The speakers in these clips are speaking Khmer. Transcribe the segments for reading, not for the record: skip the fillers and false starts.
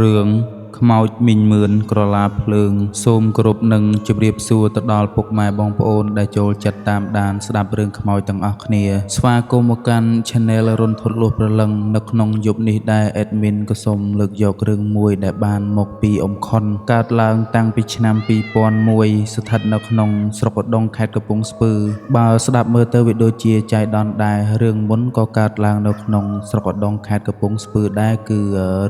រឿងខ្មោចមីងមឿនក្រឡាភ្លើងសូមគោរពនិងជម្រាបសួរទៅដល់ពុកម៉ែបងប្អូនដែលចូលចិត្តតាមដានស្ដាប់រឿងខ្មោចទាំងអស់គ្នាស្វាគមន៍មកកាន់ Channel រុនធត់លួសព្រលឹងនៅក្នុងយប់នេះដែរ Admin ក៏សូមលើកយករឿងមួយដែលបានមកពីអ៊ំខុនកើតឡើងតាំងពីឆ្នាំ2001ស្ថិតនៅក្នុងស្រុកឧដុង្គខេត្តកំពង់ស្ពឺបើស្ដាប់មើលទៅវាដូចជាចៃដន្យដែររឿងមុនក៏កើតឡើងនៅក្នុងស្រុកឧដុង្គខេត្តកំពង់ស្ពឺដែរគឺ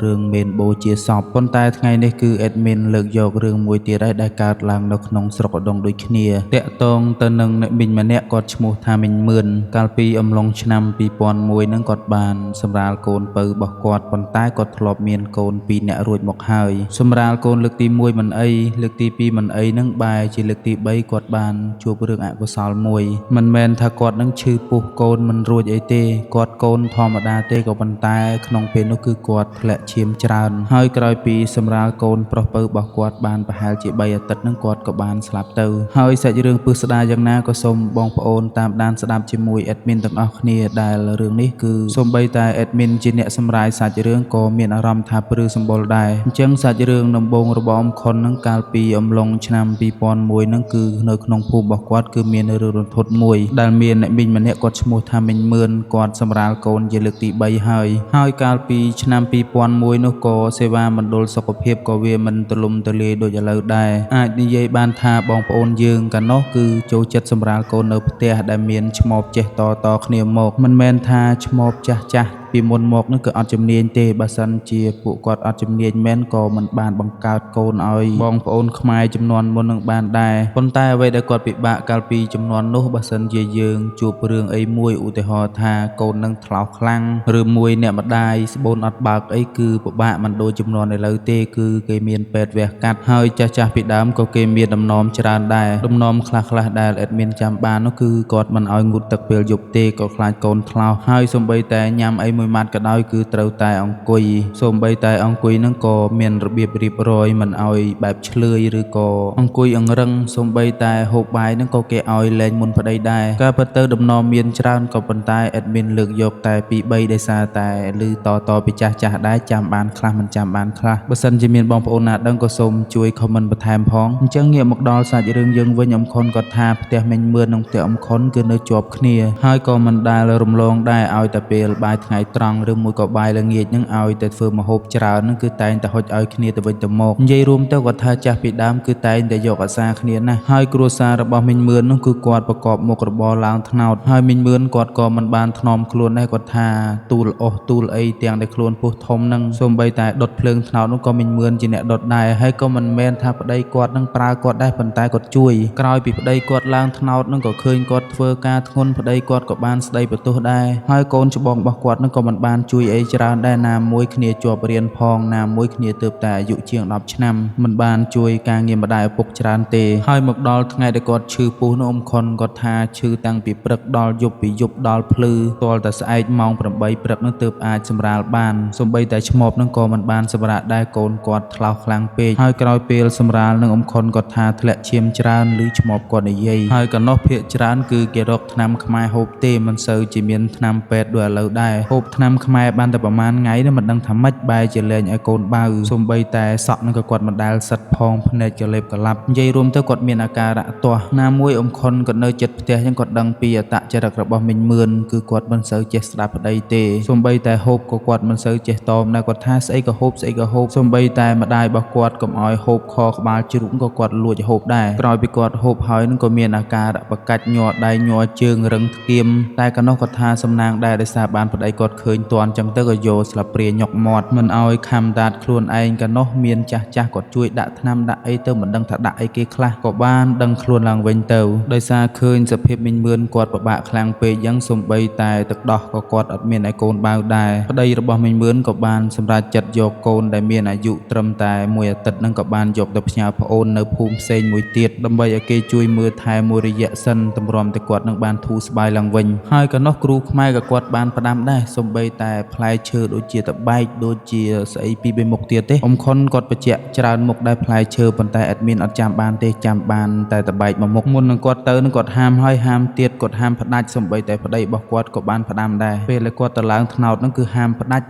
រឿងមេនបូជាសពប៉ុន្តែថ្ងៃនេះគឺ admin លើកយករឿងមួយទៀតហើយដែលកើតឡើងនៅក្នុងស្រុកឧដុង្គដូចគ្នាតាក់ទងទៅនឹងអ្នកមីងម្នាក់គាត់ឈ្មោះថាមីងមឿនកាលពីអំឡុងឆ្នាំ2001ហ្នឹងគាត់បានសម្រាលកូនពៅរបស់គាត់ប៉ុន្តែគាត់ធ្លាប់មានកូន2នាក់រួចមកហើយសម្រាលកូនលើកទី1មិនអីលើកទី2មិនអីហ្នឹងបែរជាលើកទី3គាត់បានជួបរឿងអកុសលមួយមិនមែនថាគាត់នឹងឈឺពោះកូនមិនរួចអីទេគាត់កូនធម្មតាទេក៏ប៉ុន្តែក្នុងពេលនោះគឺគាត់ធ្លាក់ឈាមច្រើនហើយក្រោយពីសម្រាលកូនប្រុសពៅរបស់គាត់បានប្រហែលជា3អាទិត្យហ្នឹងគាត់ក៏បានស្លាប់ទៅហើយសាច់រឿងពឹសស្ដារយ៉ាងណាក៏សូមបងប្អូនតាមដានស្ដាប់ជាមួយ admin ទាំងអស់គ្នាដែលរឿងនេះគឺសូម្បីតែ admin ជាអ្នកសម្រាយសាច់រឿងក៏មានអារម្មណ៍ថាព្រឺសម្បុរដែរអញ្ចឹងសាច់រឿងដំបូងរបស់អ៊ំខុនហ្នឹងកាលពីអំឡុងឆ្នាំ2001ហ្នឹងគឺនៅក្នុងភូមិរបស់គាត់គឺមានរឿងរន្ធត់មួយដែលមានអ្នកមីងម្នាក់គាត់ឈ្មោះថាមីងមឿនគាត់សម្រាលកូនជាលើកទី3ហើយហើយកាលពីឆ្នាំ2001នោះក៏សេវាមណ្ឌលសុខភាពក៏វាមិនទូលំទូលាយដូចឥឡូវដែរអាចនិយាយបានថាបងប្អូនយើងកាលនោះគឺចូលចិត្តសម្រាលកូននៅផ្ទះដែលមានឆ្មបចេះតតគ្នាមកមិនមែនថាឆ្មបចាស់ចាស់ពីមុនមកនោះគឺអត់ជំនាញទេបើសិនជាពួកគាត់អត់ជំនាញមែនក៏មិនបានបង្កើតកូនឲ្យបងប្អូនខ្មែរចំនួនមុននឹងបានដែរប៉ុន្តែអ្វីដែលគាត់ពិបាកកាលពីចំនួននោះបើសិនជាយើងជួបរឿងអីមួយឧទាហរណ៍ថាកូននឹងថ្លោសខ្លាំងឬមួយអ្នកម្ដាយស្បូនអត់បើកអីគឺពិបាកមិនដូចចំនួនឥឡូវទេគឺគេមានពេទ្យវះកាត់ហើយចាស់ៗពីដើមក៏គេមានដំណំច្រើនដែរដំណំខ្លះៗដែល admin ចាំបាននោះគឺគាត់មិនឲ្យងូតទឹកពេលយប់ទេក៏ខ្លាចកូនថ្លោសហើយសូម្បីតែញ៉ាំអីមួយម៉ាត់ក៏ដោយគឺត្រូវតែអង្គុយសូម្បីតែអង្គុយនឹងក៏មានរបៀបរៀបរយមិនឲ្យបែបឆ្លើយឬក៏អង្គុយអង្រឹងសូម្បីតែហូបបាយនឹងក៏គេឲ្យលែងមុនប្តីដែរការពិតទៅដំណំមានច្រើនក៏ប៉ុន្តែ admin លើកយកតែ2 3ដោយសារតែឮតតពីចាស់ចាស់ដែរចាំបានខ្លះមិនចាំបានខ្លះបើសិនជាមានបងប្អូនណាដឹងក៏សូមជួយ comment បន្ថែមផងអញ្ចឹងងាកមកដល់សាច់រឿងយើងវិញអ៊ំខុនគាត់ថាផ្ទះមីងមឿននិងផ្ទះអ៊ំខុនគឺនៅជាប់គ្នាហើយក៏មិនដែលរំលងដែរឲ្យតែពេលបាយថ្ងៃត្រង់ឬមួយក៏បាយល្ងាចនឹងឲ្យតែធ្វើម្ហូបច្រើននឹងគឺតែងតែហុចឲ្យគ្នាទៅវិញទៅមកនិយាយរួមទៅគាត់ថាចាស់ពីដើមគឺតែងតែយកអាសាគ្នាណាស់ហើយគ្រួសាររបស់មីងមឿននោះគឺគាត់ប្រកបមុខរបរឡើងថ្នោតហើយមីងមឿនគាត់ក៏មិនបានថ្នមខ្លួនដែរគាត់ថាទូលអស់ទូលអីទាំងដែលខ្លួនពោះធំនឹងសូម្បីតែដុតភ្លើងថ្នោតនោះក៏មីងមឿនជាអ្នកដុតដែរហើយក៏មិនមែនថាប្តីគាត់នឹងប្រើគាត់ដែរប៉ុន្តែគាត់ជួយក្រោយពីប្តីគាត់ឡើងថ្នោតនឹងក៏ឃើញគាត់ធ្វើការធ្ងន់ប្តីគាត់ក៏បានស្ដីបន្ទោសដែរហើយកូនច្បងរបស់គាត់នឹងក៏មិនបានជួយអីច្រើនដែរណាមួយគ្នាជាប់រៀនផងណាមួយគ្នាទើបតែអាយុជាង10ឆ្នាំមិនបានជួយការងារម្ដាយឪពុកច្រើនទេហើយមកដល់ថ្ងៃដែលគាត់ឈឺពោះនោះអ៊ំខុនគាត់ថាឈឺតាំងពីព្រឹកដល់យប់ពីយប់ដល់ភ្លឺទាល់តែស្អែកម៉ោង8ព្រឹកនោះទើបអាចសម្រាលបានសូម្បីតែឆ្មបនឹងក៏មិនបានសម្រាកដែរកូនគាត់ថ្លោសខ្លាំងពេកហើយក្រោយពេលសម្រាលនឹងអ៊ំខុនគាត់ថាធ្លាក់ឈាមច្រើនឬឆ្មបគាត់និយាយហើយកណោះភាកច្រើនគឺគេរកថ្នាំខ្មែរហូបទេមិនសូវជាមានថ្នាំពេទ្យដូចឥឡូវដែរហូបថ្នាំខ្មែរបានតែប្រហែលថ្ងៃនេះមិនដឹងថាម៉េចបែរជាលែងឲ្យកូនបៅសូម្បីតែសក់នឹងក៏គាត់មិនដែលសិតផងភ្នែកក៏លេបក៏ឡាប់និយាយរួមទៅគាត់មានអាការៈទាស់ណាមួយអ៊ំខុនគាត់នៅចិត្តផ្ទះចឹងគាត់ដឹងពីអត្តចរិតរបស់មីងមឿនគឺគាត់មិនសូវចេះស្ដាប់ប្តីទេសូម្បីតែហូបក៏គាត់មិនសូវចេះតមដែរគាត់ថាស្អីក៏ហូបស្អីក៏ហូបសូម្បីតែម្ដាយរបស់គាត់កុំឲ្យហូបខក្បាលជ្រូកក៏គាត់លួចហូបដែរក្រោយពីគាត់ហូបហើយនឹងក៏មានអាការៈបកាច់ញ័រដៃញ័រជើងរឹងធ្គាមតែកណោះគាត់ថាសំណាងដែរដោយសារបានប្តីគាត់ឃើញតន់ចឹងទៅក៏យកស្លាបព្រាញុកមាត់មិនឲ្យខំដាតខ្លួនឯងកណោះមានចាស់ចាស់គាត់ជួយដាក់ថ្នាំដាក់អីទៅមិនដឹងថាដាក់អីគេខ្លះក៏បានដឹងខ្លួនឡើងវិញទៅដោយសារឃើញសភាពមីងមឿនគាត់ពិបាកខ្លាំងពេកយ៉ាងសំបីតែទឹកដោះក៏គាត់អត់មានឲ្យកូនបាវដែរប្តីរបស់មីងមឿនក៏បានសម្រេចចិត្តយកកូនដែលមានអាយុត្រឹមតែមួយអាទិត្យនឹងក៏បានយកទៅផ្ញើប្អូននៅភូមិផ្សេងមួយទៀតដើម្បីឲ្យគេជួយមើលថែមួយរយៈសិនទម្រាំតែគាត់នឹងបានធូរស្បើយឡើងវិញហើយកណោះគ្រូខ្មែរក៏គាត់បានផ្ដាំដែរសូ សំបីតែផ្លែឈើដូចជាតបែកដូចជាស្អីពីរបីមុខទៀតទេអ៊ំខុនគាត់បញ្ជាក់ច្រើនមុខដែរផ្លែឈើប៉ុន្តែ admin អត់ចាំបានទេចាំបានតែតបែកមួយមុខមុននឹងគាត់ទៅនឹងគាត់ហាមហើយហាមទៀតគាត់ហាមផ្ដាច់សំបីតែប្តីរបស់គាត់ក៏បានផ្ដាំដែរពេលដែលគាត់ទៅឡើងថ្នោតនឹងគឺហាមផ្ដាច់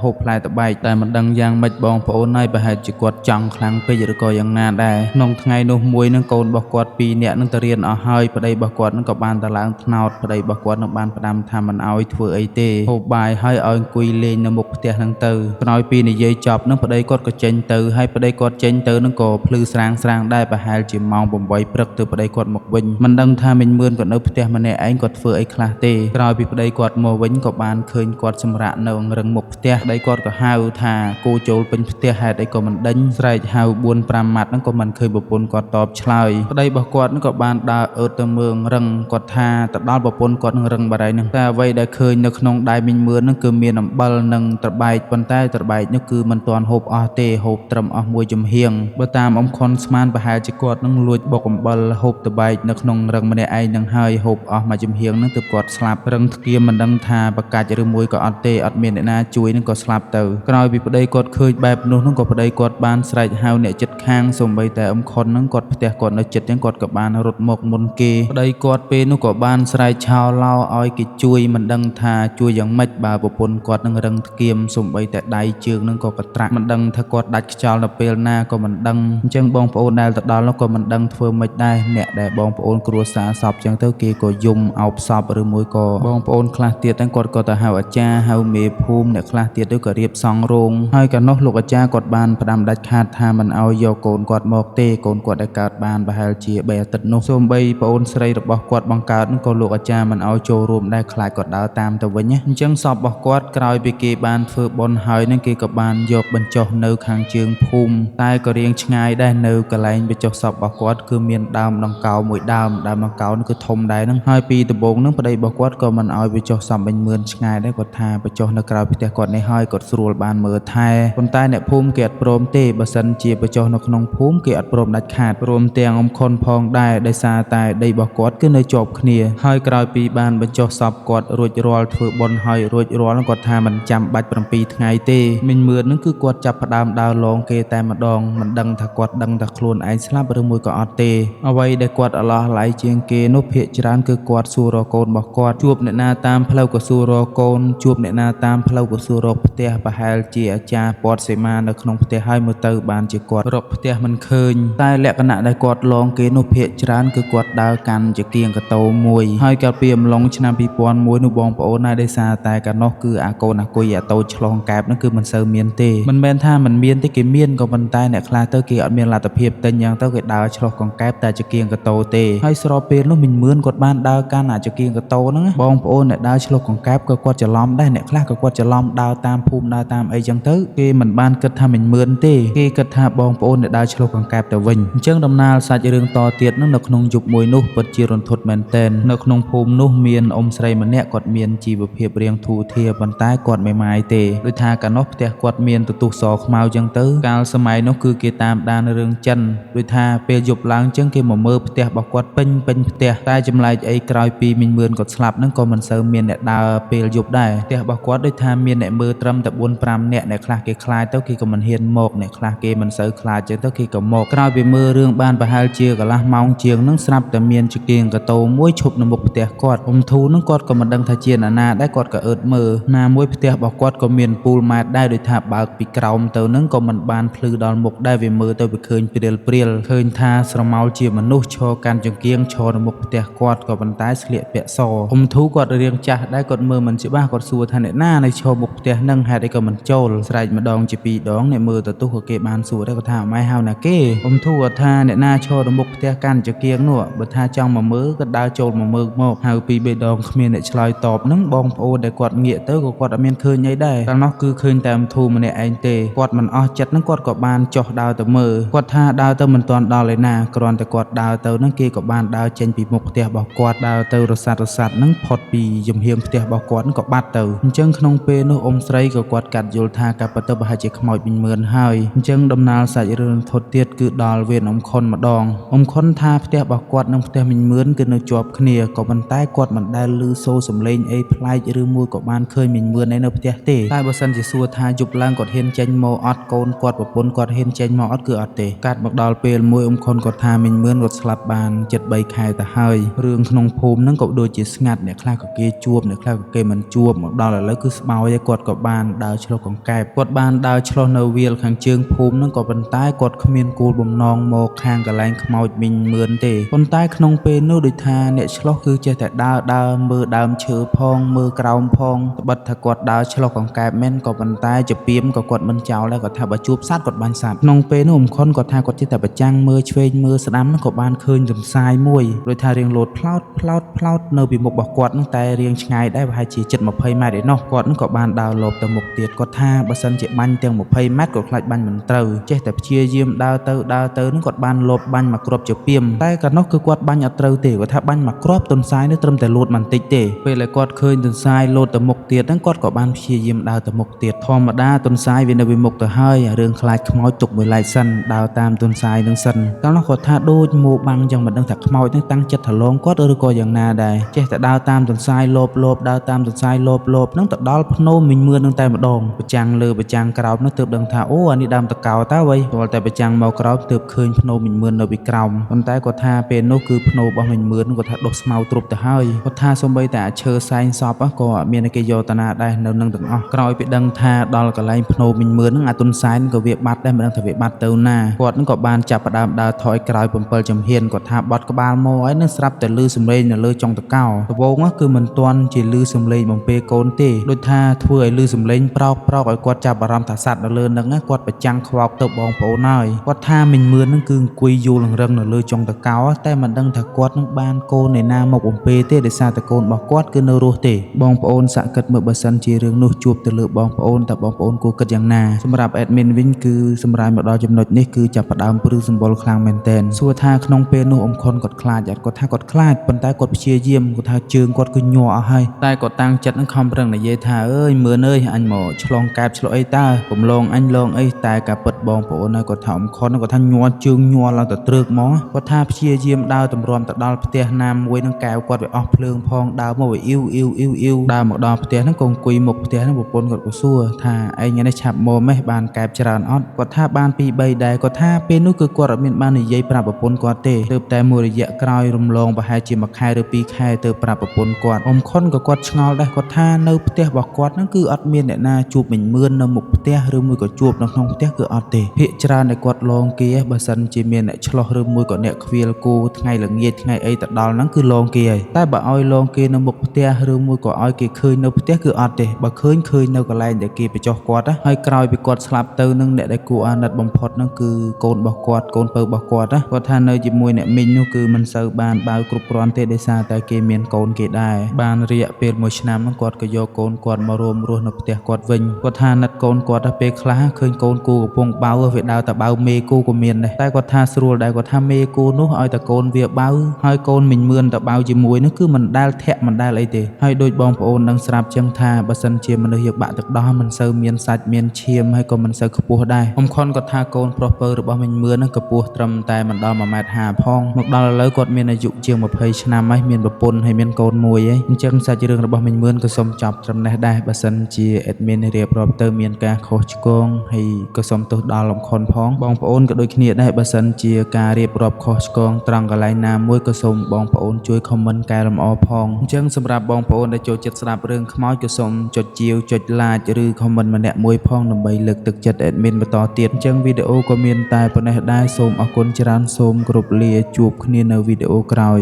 ហូបផ្លែតបែកតែមិនដឹងយ៉ាងម៉េចបងប្អូនហើយប្រហែលជាគាត់ចង់ខ្លាំងពេកឬក៏យ៉ាងណាដែរក្នុងថ្ងៃនោះមួយនឹងកូនរបស់គាត់ពីរនាក់នឹងទៅរៀនអស់ហើយប្តីរបស់គាត់នឹងក៏បានទៅឡើងថ្នោតប្តីរបស់គាត់នឹងបានផ្ដាំថាមិនអោយធ្វើអីទេហូបបាយហើយឲ្យអង្គុយលេងនៅមុខផ្ទះនឹងទៅក្រោយពីនិយាយចប់នឹងប្តីគាត់ក៏ចេញទៅហើយប្តីគាត់ចេញទៅនឹងក៏ភ្លឺស្រាងស្រាងដែរប្រហែលជាម៉ោង8ព្រឹកទៅប្តីគាត់មកវិញមិនដឹងថាមិញមឿនគាត់នៅផ្ទះម្នាក់ឯងគាត់ធ្វើអីខ្លះទេក្រោយពីប្តីគាត់មកវិញក៏បានឃើញគាត់សម្រាកនៅអង្រឹងមុខផ្ទះប្តីគាត់ក៏ហៅថាគូចូលពេញផ្ទះហេតុអីក៏មិនដេញស្រែកហៅ4 5ម៉ាត់ហ្នឹងក៏មិនឃើញប្រពន្ធគាត់តបឆ្លើយប្តីរបស់គាត់ហ្នឹងក៏បានដើរអើតទៅមើលរឹងគាត់ថាទៅដល់ប្រពន្ធគាត់នឹងរឹងបារីហ្នឹងតែអ្វីដែលឃើញនៅក្នុងដៃមីងមឿនហ្នឹងគឺមានអំបិលនិងត្របែកប៉ុន្តែត្របែកនោះគឺមិនទាន់ហូបអស់ទេហូបត្រឹមអស់មួយចំហៀងបើតាមអ៊ំខុនស្មានប្រហែលជាគាត់នឹងលួចបុកអំបិលហូបត្របែកនៅក្នុងរឹងម្នាក់ឯងនឹងហើយហូបអស់មួយចំហៀងហ្នឹងទើបគាត់ស្លាប់រឹងធ្គាមមិនដឹងថាបកាច់ឬមួយក៏អត់ទេអត់មានអ្នកណាជួយនឹងក៏ស្លាប់ទៅក្រោយពីប្តីគាត់ឃើញបែបនោះនឹងក៏ប្តីគាត់បានស្រែកហៅអ្នកចិត្តខាងសូម្បីតែអ៊ំខុននឹងគាត់ផ្ទះគាត់នៅចិត្តចឹងគាត់ក៏បានរត់មកមុនគេប្តីគាត់ពេលនោះក៏បានស្រែកឆោឡោឲ្យគេជួយមិនដឹងថាជួយយ៉ាងម៉េចបើប្រពន្ធគាត់នឹងរឹងធ្គាមសូម្បីតែដៃជើងនឹងក៏កត្រាក់មិនដឹងថាគាត់ដាច់ខ្យល់នៅពេលណាក៏មិនដឹងអញ្ចឹងបងប្អូនដែលទៅដល់នោះក៏មិនដឹងធ្វើម៉េចដែរអ្នកដែលបងប្អូនគ្រួសារសពចឹងទៅគេក៏យំអោបសពឬមួយក៏បងប្អូនខ្លះទៀតហ្នឹងគាត់ក៏ទៅហៅអាចារ្យហៅមេភូមិអ្នកខ្លះទៀតទៅក៏រៀបសង់រោងហើយកាលនោះលោកអាចារ្យគាត់បានផ្ដាំដាច់ខាតថាមិនឲ្យយកកូនគាត់មកទេកូនគាត់ដែលកើតបានប្រហែលជា3អាទិត្យនោះសូម្បីប្អូនស្រីរបស់គាត់បង្កើតនោះក៏លោកអាចារ្យមិនឲ្យចូលរួមដែរខ្លាចគាត់ដើរតាមទៅវិញណាអញ្ចឹងសពរបស់គាត់ក្រោយពីគេបានធ្វើបុណ្យហើយនឹងគេក៏បានយកបញ្ចុះនៅខាងជើងភូមិតែក៏រៀងឆ្ងាយដែរនៅកន្លែងបញ្ចុះសពរបស់គាត់គឺមានដើមដង្កោមួយដើមដើមដង្កោនោះគឺធំដែរហ្នឹងហើយពីដំបូងហ្នឹងប្តីរបស់គាត់ក៏មិនឲ្យបញ្ចុះសពវិញមឿនឆ្ងាយដែរគាត់ថាបញ្ចុះនៅក្រៅផ្ទះគាត់នេះហើយគាត់ស្រួលបានមើលថែប៉ុន្តែអ្នកភូមិគេអត់ព្រមទេបើសិនជាបញ្ចុះនៅក្នុងភូមិគេអត់ព្រមដាច់ខាតព្រមទាំងអ៊ំខុនផងដែរដោយសារតែដីរបស់គាត់គឺនៅជាប់គ្នាហើយក្រោយពីបានបញ្ចុះសពគាត់រួចរាល់ធ្វើបុណ្យហើយរួចរាល់គាត់ថាមិនចាំបាច់7ថ្ងៃទេមីងមឿនហ្នឹងគឺគាត់ចាប់ផ្ដើមដើរលងគេតែម្ដងមិនដឹងថាគាត់ដឹងថាខ្លួនឯងស្លាប់ឬមួយក៏អត់ទេអ្វីដែលគាត់អឡោះឡៃជាងគេនោះភាកច្រើនគឺគាត់សួររកកូនរបស់គាត់ជួបអ្នកណាតាមផ្លូវក៏សួររកកូនជួបអ្នកណាតាមផ្លូវក៏សួររកផ្ទះប្រហែលជាអាចារ្យពតសីមានៅក្នុងផ្ទះហើយមើលទៅបានជាគាត់រកផ្ទះមិនឃើញតែលក្ខណៈដែលគាត់លងគេនោះភាកច្រើនគឺគាត់ដើរកាន់ជាគៀងកតោមួយហើយកាលពីអំឡុងឆ្នាំ2001នោះបងប្អូនណាដោយសារតែកាលនោះគឺអាកូនអាគុយអាតូចឆ្លងកែបនោះគឺមិនសូវមានទេមិនមែនថាមិនមានទេគេមានក៏ប៉ុន្តែអ្នកខ្លះទៅគេអត់មានលទ្ធភាពទិញយ៉ាងទៅគេដើរឆ្លោះកង្កែបតែជាគៀងកតោទេហើយស្របពេលនោះមីងមឿនគាត់បានដើរកាន់អាចគៀងកតោហ្នឹងបងប្អូនអ្នកដើរឆ្លោះកង្កែបក៏គាត់ច្រឡំដែរអ្នកខ្លះក៏គាត់ច្រឡំដើរតាមភូមិដើរតាមអីចឹងទៅគេមិនបានគិតថាមីងមឿនទេគេគិតថាបងប្អូនអ្នកដើរឆ្លោះកង្កែបទៅវិញអញ្ចឹងដំណើរសាច់រឿងតទៀតនោះនៅក្នុងយប់មួយនោះពិតជារន្ធត់មែនទែននៅក្នុងភូមិនោះមានអ៊ំស្រីម្នាក់គាត់មានជីវភាពរាងធូរធារប៉ុន្តែគាត់មិនម៉ាយទេដូចថាកាលនោះផ្ទះគាត់មានទទូសសខ្មៅចឹងទៅកាលសម័យនោះគឺគេតាមដានរឿងចិនដូចថាពេលយប់ឡើងចឹងគេមកមើលផ្ទះរបស់គាត់ពេញពេញផ្ទះតែចម្លែកអីក្រោយពីមីងមឿនគាត់ស្លាប់ហ្នឹងក៏មិនសូវមានអ្នកដើរពេលយប់ដែរផ្ទះរបស់គាត់ដូចថាមានអ្នកមើលត្រឹមតែ4 5នាក់អ្នកខ្លះគេខ្លាចទៅគេក៏មិនហ៊ានមកអ្នកខ្លះគេមិនសូវខ្លាចចឹងទៅគេក៏មកក្រោយពីមើលរឿងបានប្រហែលជាកន្លះម៉ោងជាងហ្នឹងស្រាប់តែមានចង្គៀងកតោមួយឈប់នៅមុខផ្ទះគាត់អ៊ំធូហ្នឹងគាត់ក៏មិនដឹងថាជាអ្នកណាដែរគាត់ក៏អើតមើលណាមួយផ្ទះរបស់គាត់ក៏មានពូលម៉ែត្រដែរដូចថាបើកពីក្រោមទៅហ្នឹងក៏មិនបានភ្លឺដល់មុខដែរវាមើលទៅវាឃើញព្រាលព្រាលឃើញថាស្រមោលជាមនុស្សឈរកាន់ចង្គៀងឈរនៅមុខផ្ទះគាត់ក៏ប៉ុន្តែស្លៀកពាក់សអ៊ំធូគាត់រៀងចាស់ដែរគាត់មើលមិនច្បាស់គាត់សួរថាអ្នកណានៅឈរមុខផ្ទះហ្នឹងហេតុអីក៏មិនចូលស្រែកម្ដងជាពីរដងអ្នកមើលទៅទោះក៏គេបានសួរដែរគាត់ថាម៉ែហៅណាគេអ៊ំធូគាត់ថាអ្នកណាឈរនៅមុខផ្ទះកាន់ចង្គៀងនោះបើថាចង់មកមើលក៏ដើរចូលមកមើលមកហៅពីរបីដងគ្មានអ្នកឆ្លើយតបហ្នឹងបងប្អូនដែលគាត់ងាកទៅក៏គាត់អត់មានឃើញអីដែរកាលនោះគឺឃើញតែអ៊ំធូម្នាក់ឯងទេគាត់មិនអស់ចិត្តហ្នឹងគាត់ក៏បានចុះដើរទៅមើលគាត់ថាដើរទៅមិនទាន់ដល់ឯណាគ្រាន់តែគាត់ដើរទៅហ្នឹងគេក៏បានដើរចេញពីមុខផ្ទះរបស់គាត់ដើរទៅរសាត់រសាត់ហ្នឹងផុតពីចំហៀងផ្ទះរបស់គាត់ហ្នឹងក៏បាត់ទៅអញ្ចឹងក្នុងពេលនោះអ៊ំស្រីក៏គាត់កាត់យល់ថាការពិតទៅប្រហែលជាខ្មោចមីងមឿនហើយអញ្ចឹងដំណើរសាច់រឿងធត់ទៀតគឺដល់វេនអ៊ំខុនម្ដងអ៊ំខុនថាផ្ទះរបស់គាត់និងផ្ទះមីងមឿនគឺនៅជាប់គ្នាក៏ប៉ុន្តែគាត់មិនដែលឮសូរសំឡេងអីប្លែកឬមួយក៏ ក៏បានឃើញមីងមឿនឯនៅផ្ទះទេតែបើសិនជាសួរថាយប់ឡើងគាត់ហ៊ានចេញមកអត់កូនគាត់ប្រពន្ធគាត់ហ៊ានចេញមកអត់គឺអត់ទេកាត់មកដល់ពេលមួយអ៊ំខុនគាត់ថាមីងមឿនគាត់ស្លាប់បាន73ខែទៅហើយរឿងក្នុងភូមិហ្នឹងក៏ដូចជាស្ងាត់អ្នកខ្លះក៏គេជួបអ្នកខ្លះក៏គេមិនជួបមកដល់ឥឡូវគឺស្បោយហើយគាត់ក៏បានដើរឆ្លុះកង្កែបគាត់បានដើរឆ្លុះនៅវាលខាងជើងភូមិហ្នឹងក៏ប៉ុន្តែគាត់គ្មានគោលបំណងមកខាងកន្លែងខ្មោចមីងមឿនទេប៉ុន្តែក្នុងពេលនោះដូចថាអ្នកឆ្លុះគឺចេះតែដើរដើរមើលដើមឈើផងមើលក្រោមផងត្បិតថាគាត់ដើរឆ្លុះកង្កែបមែនក៏ប៉ុន្តែជាពីមក៏គាត់មិនចោលដែរគាត់ថាបើជួបសត្វគាត់បាញ់សត្វក្នុងពេលនោះអ៊ំខុនគាត់ថាគាត់ចេះតែប្រចាំងមើលឆ្វេងមើលស្ដាំហ្នឹងក៏បានឃើញទន្សាយមួយដូចថារៀងលោតផ្លោតផ្លោតផ្លោតនៅពីមុខរបស់គាត់ហ្នឹងតែរៀងឆ្ងាយដែរប្រហែលជាជិត20ម៉ែត្រឯណោះគាត់ហ្នឹងក៏បានដើរលបទៅមុខទៀតគាត់ថាបើសិនជាបាញ់ទាំង20ម៉ែត្រក៏ខ្លាចបាញ់មិនត្រូវចេះតែព្យាយាមដើរទៅដើរទៅហ្នឹងគាត់បានលបបាញ់មកគ្រាប់ជាពីមតែកាលនោះគឺគាត់បាញ់អត់ត្រូវទេគាត់ថាបាញ់មកគ្រាប់ទន្សាយនេះត្រឹមតែលោតបន្តិចទេពេលដែលគាត់ឃើញទន្សាយលោតទៅមុខទៀតហ្នឹងគាត់ក៏បានព្យាយាមដើរទៅមុខទៀតធម្មតាទន្សាយវានៅពីមុខទៅហើយអារឿងខ្លាចខ្មោចទុកមួយឡែកសិនដើរតាមទន្សាយនឹងសិនកាលនោះគាត់ថាដូចមួបាំងយ៉ាងមិនដឹងថាខ្មោចហ្នឹងតាំងចិត្តថាលងគាត់ឬក៏យ៉ាងណាដែរចេះតែដើរតាមទន្សាយលបលបដើរតាមទន្សាយលបលបហ្នឹងទៅដល់ភ្នំមីងមឿនហ្នឹងតែម្ដងប្រចាំងលើប្រចាំងក្រោមនោះទើបដឹងថាអូអានេះដើមតកោតើវ៉ៃទាល់តែប្រចាំងមកក្រោមទើបឃើញភ្នំមីងមឿននៅពីក្រោមប៉ុន្តែគាត់ថាពេលនោះគឺភ្នំរបស់មីងមឿនគាត់ថាដុះស្មៅទ្រុបទៅហើយគាត់ថាសំបីតែអាឈើសែងសពក៏អត់មានគេយកតាណាដែរនៅនឹងទាំងអស់ក្រោយពីដឹងថាដល់កន្លែងភ្នំមីងមឿនហ្នឹងអាទុនសែនក៏វាបាត់ដែរមិនដឹងថាវាបាត់ទៅណាគាត់ហ្នឹងក៏បានចាប់ផ្ដើមដើរថយក្រោយ7ជំហានគាត់ថាបត់ក្បាលមកហើយនឹងស្រាប់តែលឺសំឡេងនៅលើចុងតកោដំបូងគឺមិនទាន់ជាលឺសំឡេងបំពេកូនទេដូចថាធ្វើឲ្យលឺសំឡេងប្រោកប្រោកឲ្យគាត់ចាប់អារម្មណ៍ថាសត្វនៅលើហ្នឹងគាត់ប្រចាំងខ្វោកទៅបងប្អូនហើយគាត់ថាមីងមឿនហ្នឹងគឺអង្គុយយូរលងរឹងនៅលើចុងតកោតែមិនដឹងថាគាត់នឹងបានកូនឯណាមកបំពេទេដោយសារតែកូនរបស់គាត់គឺនៅរស់ទេបងប្អូនសាក់គិតមើលបើសិនជារឿងនោះជួបទៅលើបងប្អូនតើបងប្អូនគួរគិតយ៉ាងណាសម្រាប់ admin វិញគឺសម្រាប់មកដល់ចំណុចនេះគឺចាប់ផ្ដើមព្រឺសម្បុរខ្លាំងមែនទែនសួរថាក្នុងពេលនោះអ៊ំខុនគាត់ខ្លាចអត់គាត់ថាគាត់ខ្លាចប៉ុន្តែគាត់ព្យាយាមគាត់ថាជើងគាត់គឺញ័រអស់ហើយតែគាត់តាំងចិត្តនឹងខំប្រឹងនិយាយថាអើយមើលអើយអញមកឆ្លងកែបឆ្លុះអីតើកំឡងអញលងអីតែការពិតបងប្អូនហើយគាត់ថាអ៊ំខុនគាត់ថាញ័រជើងញ័រឡើងទៅត្រើកមកគាត់ថាព្យាយាមដើរតម្រាំទៅដល់ផ្ទះណាមួយនឹងកែវគាត់វាអស់ភ្លើងផងដើរមកវាអ៊ីវអ៊ីវអ៊ីវអ៊ីវដើរមកដល់ផ្ទះហ្នឹងក៏អង្គុយមុខផ្ទះហ្នឹងប្រពន្ធគាត់ក៏សួរថាឯងថ្ងៃនេះឆាប់មកម៉េះបានកែបច្រើនអត់គាត់ថាបាន2 3ដែរគាត់ថាពេលនោះគឺគាត់អត់មានបាននិយាយប្រាប់ប្រពន្ធគាត់ទេទើបតែមួយរយៈក្រោយរំលងប្រហែលជាមួយខែឬ2ខែទើបប្រាប់ប្រពន្ធគាត់អ៊ំខុនក៏គាត់ឆ្ងល់ដែរគាត់ថានៅផ្ទះរបស់គាត់ហ្នឹងគឺអត់មានអ្នកណាជួបមីងមឿននៅមុខផ្ទះឬមួយក៏ជួបនៅក្នុងផ្ទះគឺអត់ទេភាគច្រើនដែលគាត់លងគេបើសិនជាមានអ្នកឆ្លោះឬមួយក៏អ្នកខ្វៀលគោថ្ងៃល្ងាចថ្ងៃអីទៅដល់ហ្នឹងគឺលងគេហើយតែបើឲ្យលងគេនៅមុខផ្ទះឬមួយក៏ឲ្យគេឃើញនៅផ្ទះគឺអត់ទេបើឃើញឃើញនៅកន្លែងដែលគេបញ្ចុះគាត់ណាហើយក្រោយពីគាត់ស្លាប់ទៅនឹងអ្នកដែលគួរអាណិតបំផុតហ្នឹងគឺកូនរបស់គាត់កូនពៅរបស់គាត់ណាគាត់ថានៅជាមួយអ្នកមីងនោះគឺមិនសូវបានបាវគ្រប់គ្រាន់ទេដោយសារតែគេមានកូនគេដែរបានរយៈពេល1ឆ្នាំហ្នឹងគាត់ក៏យកកូនគាត់មករួមរស់នៅផ្ទះគាត់វិញគាត់ថាអាណិតកូនគាត់ទៅពេលខ្លះឃើញកូនគូកំពុងបៅវាដើរតែបៅមេគូក៏មានដែរតែគាត់ថាស្រួលដែរគាត់ថាមេគូនោះឲ្យតែកូនវាបៅហើយកូនមីងមឿនទៅបៅជាមួយនោះគឺមិនដែលធាក់មិនដែលអីទេហើយដូចបងប្អូននឹងស្រាប់ចឹងថាបើសិនជាមនុស្សយើងបាក់ទឹកដោះមិនសូវមានសាច់មានឈាមហើយក៏មិនសូវខ្ពស់ដែរអ៊ំខុនគាត់ថាកូនប្រុសពៅរបស់មីងមឿននឹងកម្ពស់ត្រឹមតែមិនដល់1.50ម៉ែត្រផងមកដល់ឥឡូវគាត់មានអាយុជាង20ឆ្នាំហើយមានប្រពន្ធហើយមានកូនមួយហើយអញ្ចឹងសាច់រឿងរបស់មីងមឿនក៏សូមចប់ត្រឹមនេះដែរបើសិនជា admin រៀបរាប់ទៅមានការខុសឆ្គងហើយក៏សូមទោសដល់អ៊ំខុនផងបងប្អូនក៏ដូចគ្នាដែរបើសិនជាការរៀបរាប់ខុសឆ្គងត្រង់កន្លែងណាមួយក៏សូមបងប្អូនជួយ comment កែលម្អផងអញ្ចឹងសម្រាប់បងប្អូនដែលចូលចិត្តស្ដាប់រឿងខ្មោចក៏សូមចុចជាវចុច like ឬ comment ម្នាក់មួយផងដើម្បីលើកទឹកចិត្ត admin បន្តទៀតអញ្ចឹងវីដេអូក៏មានតែប៉ុណ្ណេះដែរសូមអរគុណច្រើនសូមគោរពលាជួបគ្នានៅវីដេអូក្រោយ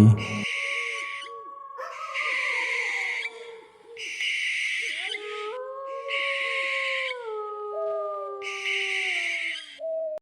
។